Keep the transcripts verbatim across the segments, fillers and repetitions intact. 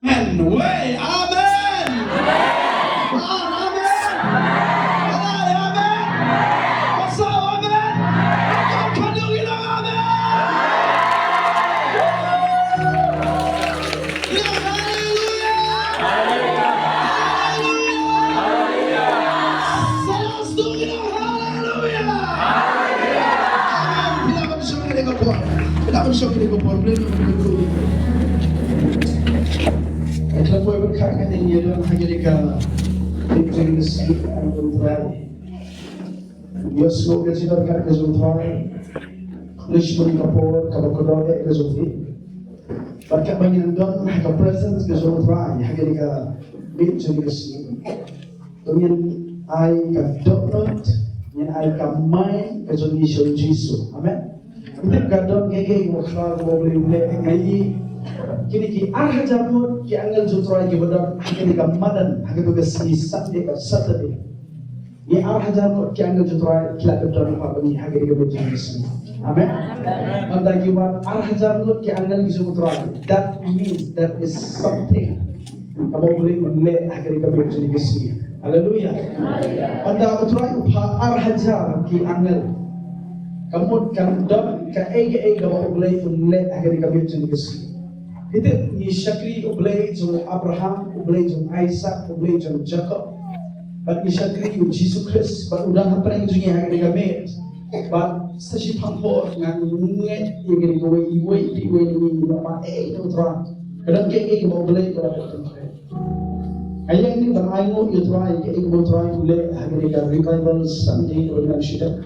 Amen. Wei, amen. Amen. Amen. Amen. What's up, amen? Come on, can you get an amen? Yeah, hallelujah. Hallelujah. Hallelujah. Hallelujah. Amen. Phi lah ban shong kane ka por. Phi lah ban shong kane ka por. Blei, blei, blei, blei. Nga khlem poi bad khat, nga dei ïa don ha kane ka, kane ka jingïasnoh ka jong U Trai. Ïasnoh ka jingdonkam ka jong U Trai. Khublei shibun ka por kaba kordor eh ka jong phi. Bad kaba ngin don ha ka presence ka jong U Trai ha kane ka miet jong ka sngi. To ngin ai ka dohnud, ngin ai ka mai ka jong ngi sha U Jisu. Amen. Ngin tip ka don kaei kaei kaba khraw kaba U Blei u leh, nga ïohi kine ki ar hajar ngut ki angel jong U Trai kiba don ha kane ka madan ha kane ka sngi Sunday bad Saturday. Ngi ar hajar ngut ki angel jong U Trai ki la dep don ha kane ka miet jong ka sngi. Amen. Amen. Ynda ki wan ar hajar ngut ki angel ki jong U Trai, that means there is something kaba U Blei u leh ha kane ka miet jong ka sngi. Haleluya. Ynda U Trai u phah ar hajar ki angel, ka mut kan don kaei kaei kaba U Blei u leh ha kane ka miet jong ka sngi. Phi tip, ngi shakri U Blei jong u Abraham, U Blei jong u Isaac, U Blei jong u Jakob. Bad ngi shakri ïa U Jisu Khrist, bad u don hapdeng jong ngi ha kane ka miet. Bad sa shiphang por ngan ngeit ïa kane kawei, iwei pa iwei na ngi ngin ïoh mad eh na U Trai. Ka don kaei kaei kaba U Blei u la pyntrei. Nga ïeng hangne ban ainguh ïa U Trai ïa kaei kaba U Trai u leh ha kane ka Revival Sunday kaba ngi dang shu dep.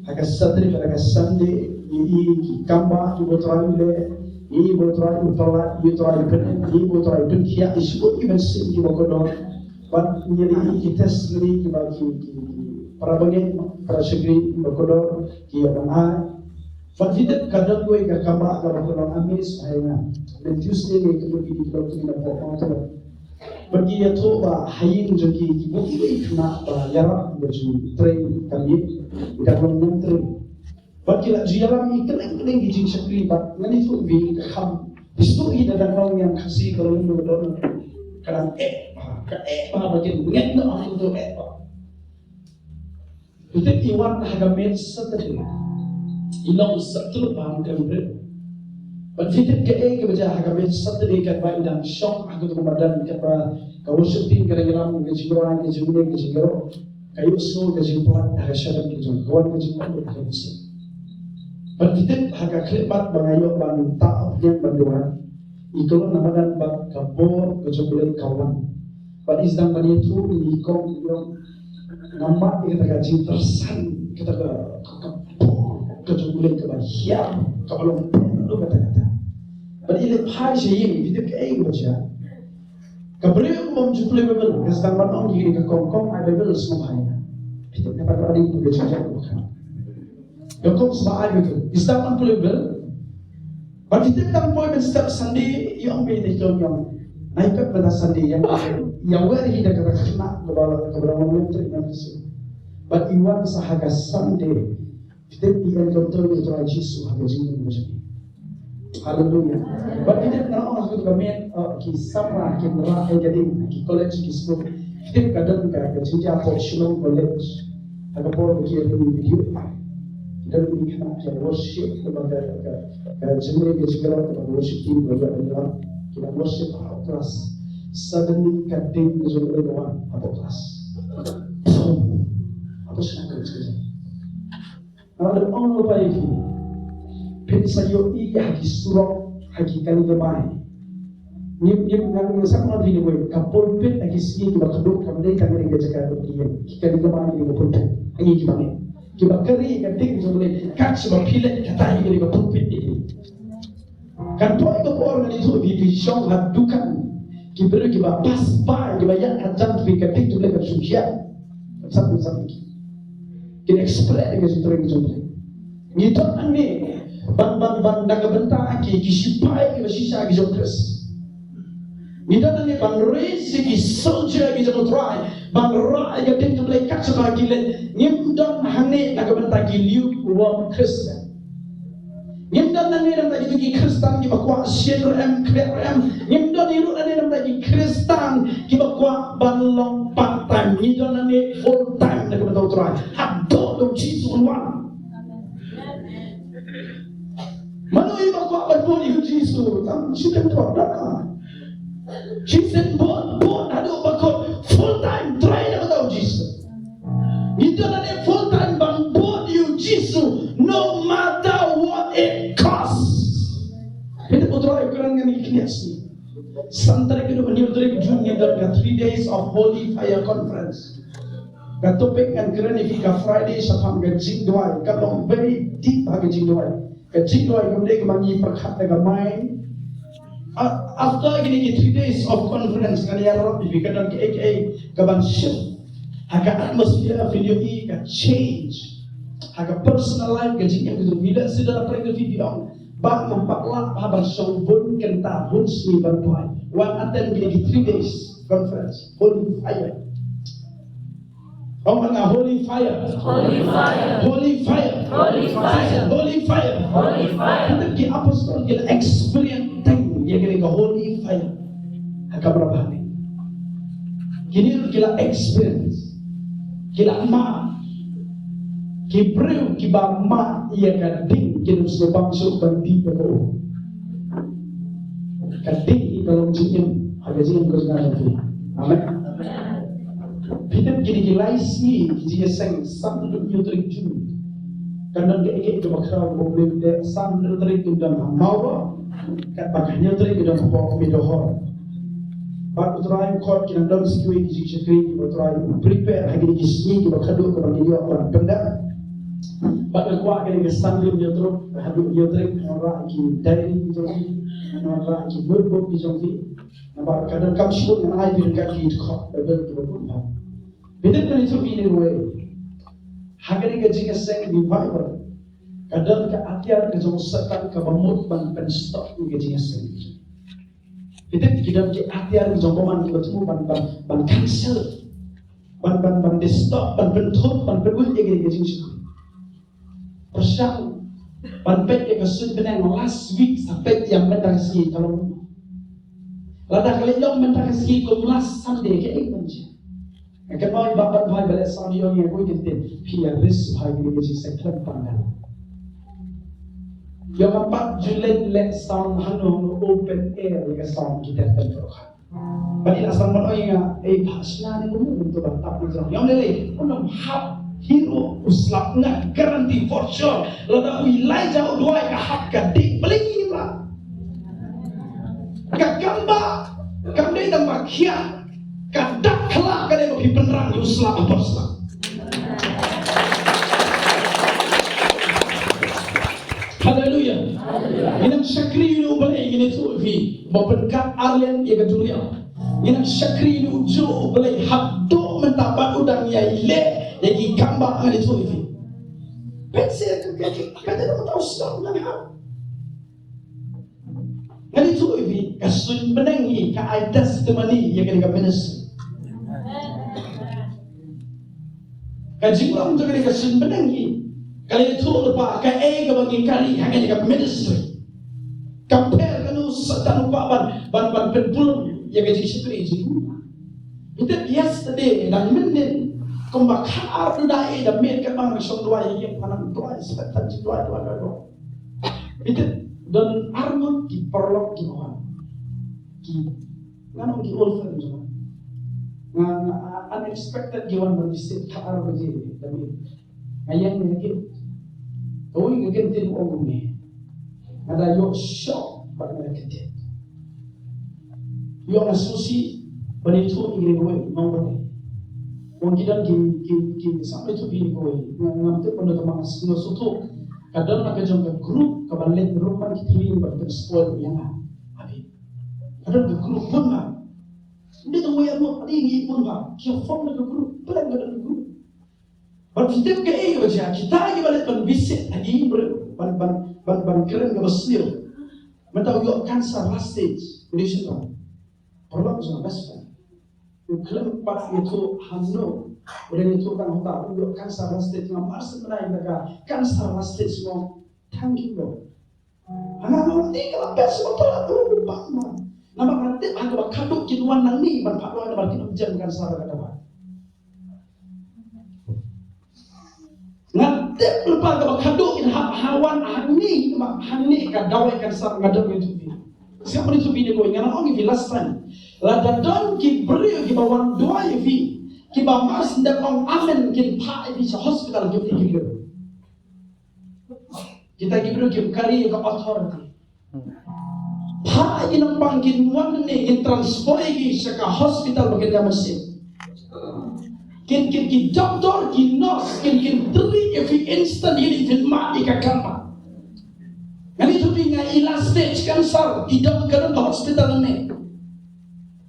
Ha ka Saturday bad ha ka Sunday, ngi ïohi ki kam ba U Trai u leh, ngi ïohi ba U Trai u pynlait, ngi ïohi U Trai u pynim, ngi ïohi ba U Trai u pynkhiah ïa shibun ki mynsiem kiba kordor. Bad ngi ïohi ki testimony kiba ki, ki, ki para bangeit, para shakri kiba kordor ki ïa ban ai. Bad phi tip ka don kawei ka kam ba kaba kordor, amazed ïa nga. Lane Tuesday ngi ïakynduh ïa ki, ki don kawei na pdeng mountain. Bad ki ïathuh ba ha ïing jong ki, ki bun kiwei ki khynnah ba ïarap ba ju trei ka miet, ki dang long niam trei. Bad ki la ju ïalam ïa kylleng kylleng ki jingshakri, bad ngan ïathuh ïa phi ka kham. Phi sngewthuh hi, da dang long niam Khasi ka long ïa ka don, ka dang eh bha, ka eh bha ba kin ngeit noh ha uto u eh bha. Phi tip, i wan ha ka miet Saturday, i long sa tluk ba ngam kren briew. Bad phi tip kaei kaba jia ha ka miet Saturday, katba i dang shong ha kato ka madan, katba ka worship team ka dang ïalam ka jingrwai, ka jingmane, ka jingïaroh, ka ïohsngew ka jingpyllait ha ka shadem ka jong, ka wan ka jingpyllait ha ka mynsiem. Bad phi tip, ha ka khyllipmat ba nga ïoh ban tah opinion ban duwai, i khlem na madan bad ka bor ka jong U Blei ka wan. Bad i sdang ban ïathuh ïa i kong, i ong, nga mad ïa kata ka jingtyrsan, kata ka, ka, ka bor ka jong U Blei kaba hiar, kaba long pynlut kata kata. Bad i leit phai sha ïing, phi tip kaei kaba jia? Ka briew kaba ym ju pule Baibl ka sdang ban ong ïa kane ka kong, kong, ai Baibl sngewbha ïa nga. Phi tip kata ka dei ka jingïaroh kaba khraw. Ïa kong sngewbha ai Baibl. I sdang ban pule Baibl. Bad phi tip tang poi ban step Sunday, i ong ba i dei jong i ong, nai pep mynta Sunday ïa, ïa wer hi da kata ka khynnah kaba, kaba dang long niam trei niam Khasi. Bad i wan sa ha ka Sunday. Phi tip, i encounter ïa U Trai Jisu ha ka jingim ka jong i. Haleluya. Bad phi tip, nga ong ha kato ka miet, uh, ki samla kin rah ïa ka ding, ki college, ki skul. Phi tip, ka don ka, ka jingjia hapoh Shillong College. Ha ka por ba ki ïa ring video, ki don ki khynnah ki ïa worship, kaba ka, ka, ka jingmane ka jingïaroh kaba ka worship team ba ïa, ïa, ki dang worship hapoh class. Suddenly ka ding ka jong U Blei ka wan hapoh class. Hapoh Shillong College ka jong. Nga la dep ong lypa ïa phi. Phin sa ïohi ha ki surok, ha ki kali kamai. Ngim, ngim, ngim, ngim sngewthuh ïa phi ne wei. Ka pulpit ha ki sngi kiba khatduh kam dei tang ïa ka jaka ba ki ïeng. Ki kali kamai ki dei ka pulpit. Ha ngi kiba ngeit, kiba kari ka ding jong U Blei, kat shaba phi leit kata hi ka dei ka pulpit ïa phi. Kan poi ka por ngan ïathuh ïa phi, phi shong ha dukan, ki briew kiba pass by, kiba ïaid hajan phi, ka ding jong U Blei kan shu hiar. Sat sat ki. Kin express ïa ka jingtrei ka jong U Blei. Ngi don hangne ban, ban, ban na ka bynta ki, ki shipai kiba shisha ki jong U Khrist. Ngi don hangne ban raise ïa ki soldier ki jong U Trai, ban rah ïa ka ding jong U Blei kat shaba ki leit. Ngim don hangne na ka bynta ki lukewarm Christian. Ngim don Ngi don hangne namar ki Khristan kiba kwah shit ruh em, khriat ruh em. Ngim don hi ruh hangne namar ki Khristan kiba kwah ban long part time. Ngi don hangne full time na ka bynta U Trai. Haduh U Jisu un wan. Mano iba kwah ban bud ïa U Jisu? Tang shisien to da. Shisien bud, bud haduh ba kut, full time trai na ka bynta U Jisu. Ngi don hangne full time ban bud ïa U Jisu, no matter what it costs. Phi tip U Trai u kren ngan ïa ki knieh shisien. San tarik haduh hynñiew tarik June ngi don ka three days of Holy Fire Conference. Ka topic ngan kren ïa phi ka Friday shaphang ka jingduwai, ka long very deep ha ka jingduwai. Ka jingduwai kam dei kaba ngi pyrkhat da ka mind. A-, after kine ki three days of conference ngan ïarap ïa phi ka don kaei kaei kaban shift ha ka atmosphere, phin ïohi ka change ha ka personal life, ka jingim ka jong phi. Lehse da la pyrkhat ïa phi, phi ong, "Bah, ngam pat lah bha ban shong bun kynta bun sngi ban duwai." Wan attend kine ki three days conference, Holy Fire. Ong bad nga, "Holy Fire." Holy Fire. Holy Fire. Holy Fire. Holy Fire. Holy Fire. Kata ki apostol ki la experience teng ïa kane ka Holy Fire ha kamra bah ne. Kine ruh ki la experience. Ki la mad. Ki briew kiba mad ïa ka ding kin ym sngewbang shuh ban dih da ka um. Ka ding hi ka long jingim ha ka jingim ka jong nga jong phi. Amen. Phi tip kine ki lai sngi ki jingïaseng, san haduh hynñiew tarik June. Kan don kaei kaei kaba khraw kaba U Blei u teh. San haduh tarik ngin don ha Mawroh, katba ka hynñiew tarik ngin don hapoh Meadowhall. Bad U Trai u khot, ki nang don sa kiwei ki jingshakri kiba U Trai u prepare ha kine ki sngi kiba khadduh kaba ngin ïoh ban pyndep. Bad nga kwah kane ka san haduh hynñiew tarik, haduh hynñiew tarik, ngan wanrah ki diary ki jong phi, ngan wanrah ki notebook ki jong phi. Namar ka donkam shibun ngan ai phi ryngkat ki dkhot Baibl kiba bun bha. Phi tip, ngan ïathuh ïa phi kawei. Ha kane ka jingïaseng revival, ka don ka atiar ka jong u Soitan kaba mut ban pynstop ïa ka jingïaseng. Phi tip, ki don ki atiar ki jong u bymman kiba thmu ban, ban, ban cancel, ban, ban, ban disturb, ban pynthut, ban pynwit ïa ka, ïa ka jingshakri. Pyrshang ban peit ïa ka suiñ bneng last week, sa peit ïa mynta ka sngi ka long. Lada ka leit long mynta ka sngi kum last Sunday, kaei ban jia? Nga kynmaw ïa i Bah Banbhai ba leh sound, i ong ïa nga, khuid ïa ka tip, phi ïa risk bha ïa kane ka jingsekhlem pandal. Ïa nga pat ju leh, leh sound hangno hangno, open air ïa ka sound, ki dei ban pyrkhat. Bad i la sdang ban ong ïa nga, "Ei Bah, shna ne kumno kumto ban tap ne jong." Ïa nga lei lei, un ym hap hi ruh u slap, nga guarantee for sure. Lada u Elijah u duwai, ka hap ka dih pling ïa u la. Ka kamba kam dei tang ba khiah, ka dak khlak ka dei ba phi pynrang ïa u slap ha por slap. Haleluya. Ngi nang shakri ïa u Blei, ngi nang ïathuh ïa phi, ba pynkat arliang ïa ka duriaw. Ngi nang shakri ïa u juh u Blei haduh mynta bad u dang ïai leh ïa ki kam ba ngi nang ïathuh ïa phi. Pynse ka, ka, ka, ka, ka, ka, ka, ka, Nga la ïathuh ïa phi, ka suiñ bneng hi ka ai testimony ïa kane ka ministry. Ka jinglong jong kane ka suiñ bneng hi ka la ïathuh lypa kaei kaba ngi carry ha kane ka ministry. Compare kano Soitan u kwah ban, ban, ban pynbun ïa ka jingshakri jong u. Phi tip, yesterday, dang mynnin, kumba khatar da ei da miet, katba nga shong duwai ïa ki, nga nang duwai, Soitan jingduwai, duwai, duwai, duwai. Phi tip, don arngut ki paralok kiba wan. Ki, ngan ong ki old friend jong nga. Nga, nga, unexpected ki wan ban visit, khatar baje da miet. Nga ïeng ïa ki. Kawei ka ktien u ong kumne. Nga da ïoh shock bad nga da kyntait. Ïoh nga sngewsih ban ïathuh ïa kawei, nongwei. Wan ki don ki, ki, ki, sngap ïathuh ïa kawei. Nga, ngam tip ban da tama nga sngewsih. Ka don la ka jong ka group kaba leit ruh man ki three ban pynspoil ïa nga. Abi. Ka don ka group bun nga. Ngi tang wei arngut, adi ngi bun nga. Ki form na ka group, plan ka don ka group. Ban pyntip kaei kaba jia, kita kiba leit ban visit ha ki briew, ban, ban, ban, ban kren kaba sniew. Mynta u ïoh cancer last stage, condition ba. Paralok jong nga, best friend. U khlem pat ïathuh hangno, u dang ïathuh tang hangta, u ïoh cancer last stage, nga mar syn bnai mynta ka cancer last stage, nga ong, thank you Lord. Hana nga ong te ka la best, sngewthuh la tu ba ma. Namar nga tip ha kaba khadduh kin wan nangne ban phah duwai namar kin ym jem kansar ka dawai. Nga tip lypa kaba khadduh kin hap ha wan hangne namar hangne ka dawai kansar nga don ïa u phi. Sngap ïa u phi ne ko nga ong ïa phi last time. Lada don ki briew kiba wan duwai ïa phi, kiba mar shen dep ong amen kin phah ïa phi sha hospital kin ïa ki briew. Kita ki briew kim carry ka authority. Phah ïa ki nongpang kin wan ne ngin transfer ïa ki sha ka hospital ba kin ïa mynsiem. Kin, kin, ki doctor, ki nurse, kin, kin treat ïa phi instant, ïa phin mad ïa ka kam ba. Ngan ïathuh ïa phi nga i last stage cancer, i dang ka don ka hospital ne.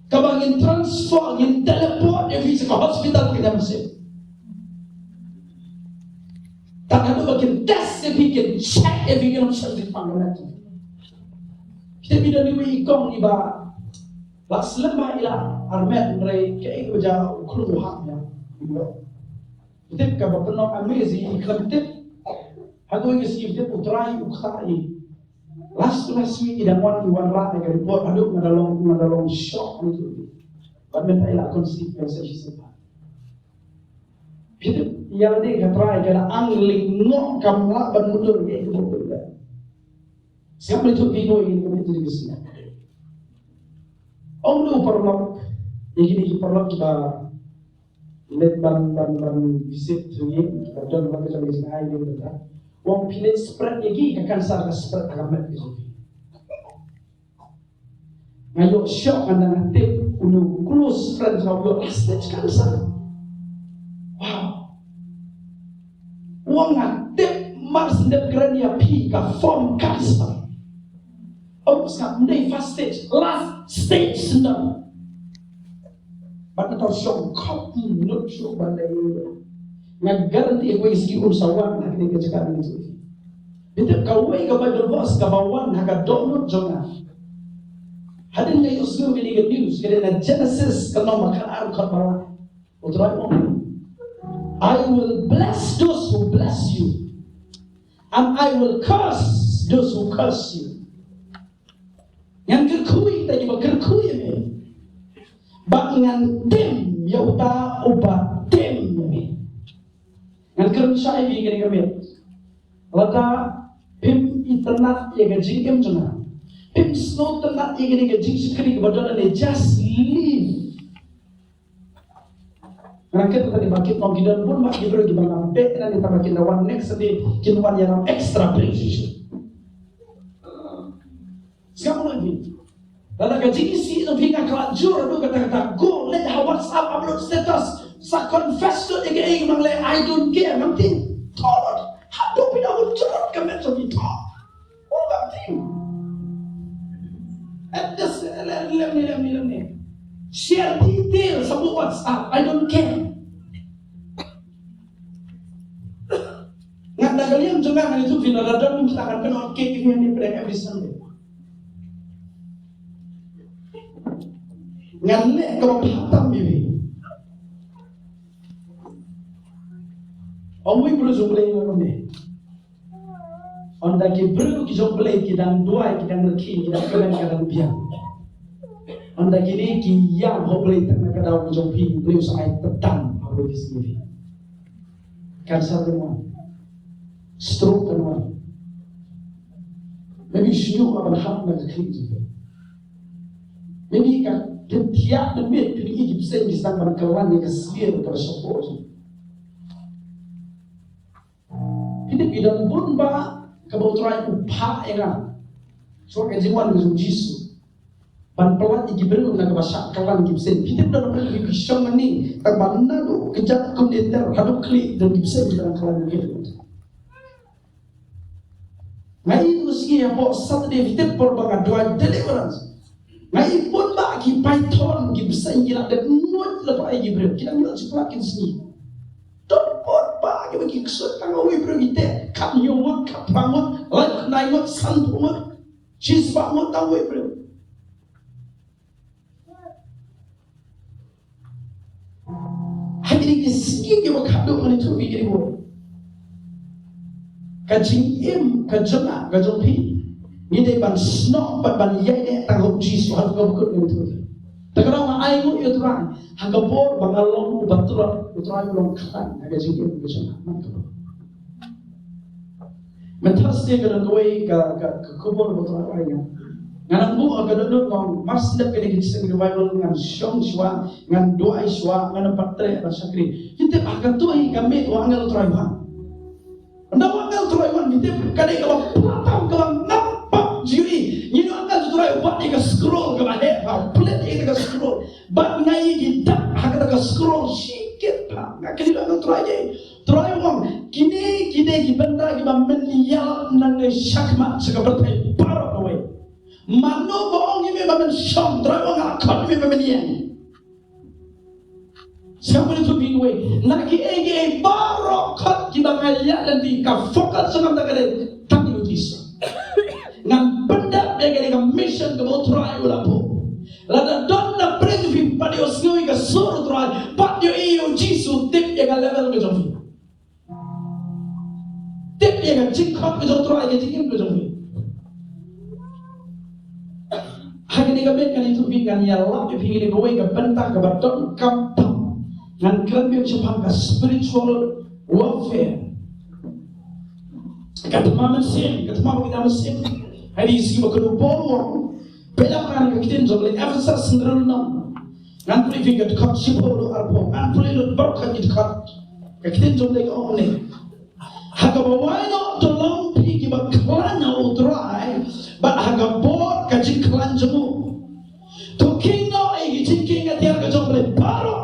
Kaba ngin transfer, ngin teleport ïa phi sha ka hospital kin ïa mynsiem. Tang haduh ba kin test ïa phi, kin check ïa phi, kin ym shah phi pang ka met. Phi tip i don iwei i kong iba la slem ba i la armet, hynrei kaei kaba jia u khlum u hap ïa. Phi tip kaba pynlong amazing i khlem tip. Haduh ka sngi phi tip u trai u kta i. Last, last week i dang wan, i wanrah ïa ka report, haduh nga da long, nga da long shock ni tu. Bad mynta i la conceive ïa sa shi sien. Phi tip ïa lade ka trai ka la ang lyngngoh, kam lah ban mundur ïa ka bor. Sngap ïa tu ki noi ïa ka bor. Ong u paralok, ïa kine ki paralok kiba leit ban, ban, ban visit tu ïa, kiba don ba ka jong ka jingai ïa ka. Ong phi leit spread ïa ki, ka cancer ka spread ha ka met ka jong phi. Nga ïoh shock, nga dang tip u close friend jong nga u ïoh last stage cancer. Wow. Ong nga tip mar shen dep kren ïa phi ka form cancer. Ong sngap, ym dei first stage, last stage shen dep. Bad nga tau shong khop, ym nud shuh ban dei. Nga guarantee ïa kawei ka sngi un sa wan ha kane ka jaka kane. Phi tip kawei ka Bible verse kaba wan ha ka dohnud jong nga. Hadien nga ïohsngew kane ka news, ka dei na Genesis ka lynnong ba khatar, khat ba lai. U Trai u ong, "I will bless those who bless you, and I will curse those who curse you." Ngan kyrkhu ïa kita kiba kyrkhu ïa me, bad ngan tim ïa uta uba tim ïa me. Ngan kren shai ïa kane ka miet. Lada phim itynnad ïa ka jingim jong nga, phim sngewtynnad ïa kane ka jingshakri kaba don hangne, just leave. Nga kren tang ba kin ong ki don bun bha ki briew kiba nga beh nangne, tang ba kin da wan next Sunday kin wan ïalam extra preach. Sngap mo ïa phi. Lada ka jingisih jong phi nga khlad jur haduh katta katta, go leit ha WhatsApp, upload status, sa confess to ïa kaei kaba nga leh, I don't care, ngam tieng. Thoh lut haduh phi da bun jurut ka met jong phi, thoh. Ym ngam tieng. At this, lem ne, lem ne, lem ne. Share details ha WhatsApp, I don't care. Ngan da ka liang jong nga ngan ïathuh phi, lada don kum kita ngan pynhok cake ïa phi hangne pdeng every Sunday. Ngan leh kaba bha tam ïa phi. Ong uwei u briew jong U Blei ïa nga kumne. Ynda ki briew ki jong U Blei ki dang duwai, ki dang rkhie, ki dang kmen, ka dang biang. Ynda kine ki ïam ha U Blei tang na ka daw ka jong phi, U Blei u sa ai tang ha U Blei ki sngi phi. Cancer kan wan. Stroke kan wan. Maybe shu ïoh ban hap na ka khlieh jong phi. Maybe ka pyntiah na miet phi ïohi ki bseiñ ki sdang ban kylla ïa ka slier kaba shapoh jong phi. Phi tip, i don bun ba kaba U Trai u phah ïa nga shuwa ka jingwan ka jong U Jisu ban pyllait ïa ki briew na kaba shah kylla ki bseiñ. Phi tip, don ba ki shong hangne tang ba naduh kjat kumne ter haduh khlieh don ki bseiñ ki dang kylla ki. Nga ïohi u sngi hapoh Saturday, phi tip, por ba nga duwai deliverance. Nga ïohi bun ba ki python ki bseiñ ki la dep ngut lypa ïa ki briew, ki dang ïoh shi pla ki sngi. Don bun ba kiba ki ksuid tang uwei u briew ki teh, khathynñiew ngut, khatphra ngut, laiphew khyndai ngut, sanphew ngut, shispah ngut tang uwei u briew. Ha kine ki sngi kiba khadduh ngan ïathuh ïa phi kine ki bun. Ka jingim ka jong nga ka jong phi Ngi dei ban snoh bad ban ïaineh tang ha u Jisu, ha ka bakut ngi tu. Te ka daw nga ai nguh ïa u Trai ha ka por ba nga long uba tlot, u Trai u long khlaiñ ha ka jingim ka jong nga man ka por. Mynta sdie ka don kawei ka, ka, ka khubor ba u Trai u ai ïa nga. Nga nang buh ha ka dohnud, long mar sdep kane ka jingïaseng revival ngan shong shuwa, ngan duwai shuwa, ngan ym pat treh ban shakri. Ngi tip ha kato hi ka miet u angel u Trai u wan. Ynda u angel u Trai u wan, ngi tip ka dei kaba pla tam, kaba ngam pat ju ïohi. Ngi ïohi u angel u Trai u bat ïa ka scroll kaba heh, ba pynleit ïa ka scroll. Bad nga ïohi ki dak ha kata ka scroll shikit, ba nga kylli u angel u Trai, ïa Trai u ong, kine ki dei ki bynta kiba men ïalap nangne shakhmat sha ka pyrthei baroh kawei. Mano ba ong ïa me ba men shong? Trai u ong, nga la khot ïa me ba men ïeng. Sngap ïa kane, to be away. Na kiei kiei baroh khot kiba nga ïalap lynti, ka focus jong nga mynta ka dei tang ïa u Jisu. Ngan pyndep ïa kane ka mission kaba u Trai u la buh. Lada don na pdeng jong phi, pat ïohsngew ïa ka sur u Trai, pat ïohi ïa u Jisu tip ïa ka level ka jong phi. Tip ïa ka jingkhot ka jong u Trai, ka jingim ka jong phi. Ha kane ka miet ngan ïathuh ïa phi, ngan ïalap ïa phi kane kawei ka bynta kaba donkam tam. Ngan kren biang shaphang ka spiritual warfare. Ka thma mynsiem, ka thma ba ngi dei mynsiem. Hynrei ka sngi ba kynduh u Paul u ong, peit lang ha ka ktien jong u Blei, Ephesus hynriew lynnong. Ngan pule ïa phi ka dkhot shiphew haduh arphew, ngan pule lut baroh ki dkhot. Ka ktien jong u Blei ka ong kumne. Ha kaba wai noh to long phi kiba khlaiñ ha u Trai, bad ha ka bor ka jingkhlaiñ jong u. To khih noh ïa ki jingkieng atiar ka jong U Blei baroh,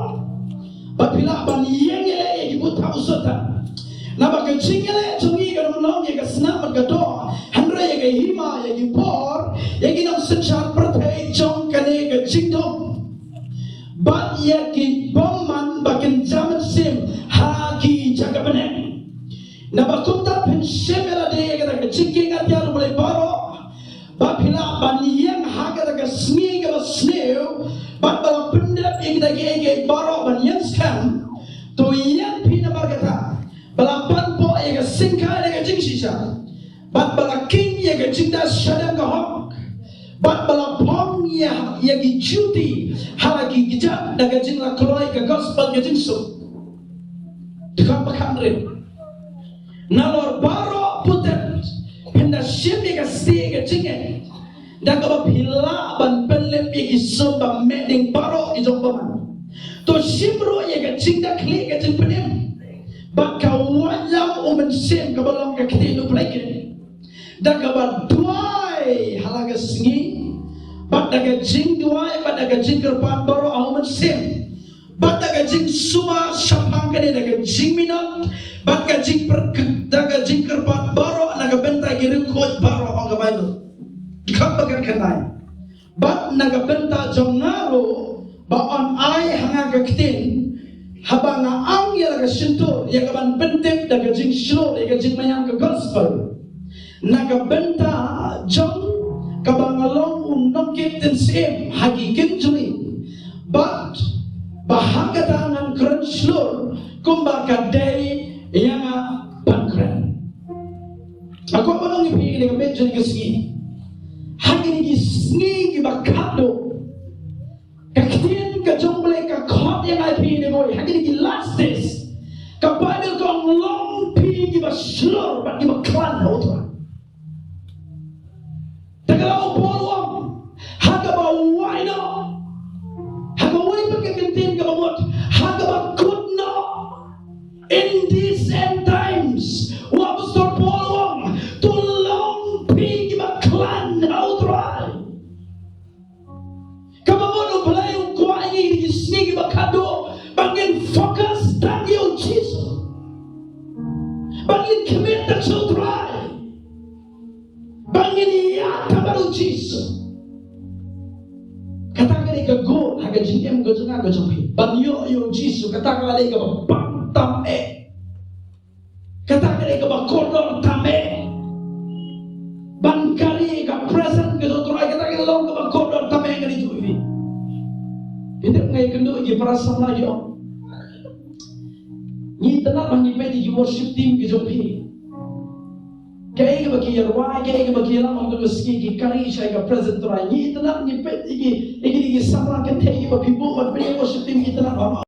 bad phi lah ban ïeng ïaleh ïa ki buit thap u Soitan. Naba ka jingïaleh jong ngi kam long ïa ka snam bad ka doh, hynrei ïa ka hima, ïa ki bor, ïa ki nongsynshar pyrthei jong kane ka jingdum, bad ïa ki bymman ba kynja mynsiem ha ki jaka bneng. Naba kumta phin shim ïa lade ïa kata ka jingkieng atiar U Blei baroh, ba phi lah ban ïeng ha kata ka sngi kaba sniew, bad ba la pyndep ïa kita kiei kiei baroh ban ïeng skhem. To ïeng phi namar kata, ba la panpoh ïa ka syngkai da ka jingshisha, bad ba la khih ïa ka jingda shadem ka hok, bad ba la phong ïa, ïa ki juti ha la ki kjat da ka jingla kloi ka gospel ka jingsuk. Dkhot ba khathynriew. Nalor baroh putet phin da shim ïa ka stieh ka jingngeit, da kaba phi lah ban pynlip ïa ki sum ba meh ding baroh ki jong bymman. To shim ruh ïa ka jingda khlieh ka jingpynim, bad ka waitlam u Mynsiem kaba long ka ktien U Blei. Da kaba duwai ha la ka sngi, bad da ka jingduwai, bad da ka jingkyrpad baroh ha u Mynsiem, bad da ka jingsumar shaphang kane da ka jingminot, bad ka jingpyr-, da ka jingkyrpad baroh na ka bynta ki riewkhuid baroh, ong ka Baibl. Dkhot ba khatkhyndai. Bad na ka bynta jong nga ruh, ba yn ai ha nga ka ktien, haba nga ang ïa la ka shyntur, ïa kaban pyntip da ka jingshlur ïa ka jingmaïan ka gospel, na ka bynta jong kaba nga long u nongkit ktien syiem ha ki ktien jong ngi, bad ba ha kata ngan kren shlur kumba ka dei ïa nga ban kren. Nga kwah ban ong ïa phi ha kane ka miet jong ka sngi, ha kine ki sngi kiba khatduh, ka ktien ka jong U Blei ka khot ïa nga ïa phi, ha kine ki last days, ka Baibl ka ong, long phi kiba shlur bad kiba khlaiñ ha u Trai. Te ka la u Paul u ong, ha kaba wai noh, ha kawei pat ka ktien kaba mut, ha kaba kut noh. In these end times, u Apostol Paul u ong, to long phi kiba khlaiñ ha u Trai. Kaba mut U Blei u kwah ïa ngi ha kine ki sngi kiba khatduh, ba ngin focus tang ïa u Jisu, ba ngin commit tang sha u Trai, ba ngin ïaid tang bad u Jisu. Kata ka dei ka goal ha ka jingim ka jong nga ka jong phi, ban ïoh ïa u Jisu. Kata ka la dei kaba bang tam eh. Kata ka dei kaba kordor tam eh. Ban carry ka presence ka jong u Trai, kata ka long kaba kordor tam eh, nga ïathuh ïa phi. Phi tip, nga ïakynduh ïa ki para samla, ki ong, ngi itynnad ba ngi peit ïa ki worship team ki jong phi. Kaei kaba ki ïarwai, kaei kaba ki ïalam, ong Kynrad Mynsiem, ki kari sha ka presence Trai. Ngi itynnad ngi peit ïa ki, ïa ki, ïa ki samla kynthei kiba phi buh ban pynïaid worship team, ngi itynnad.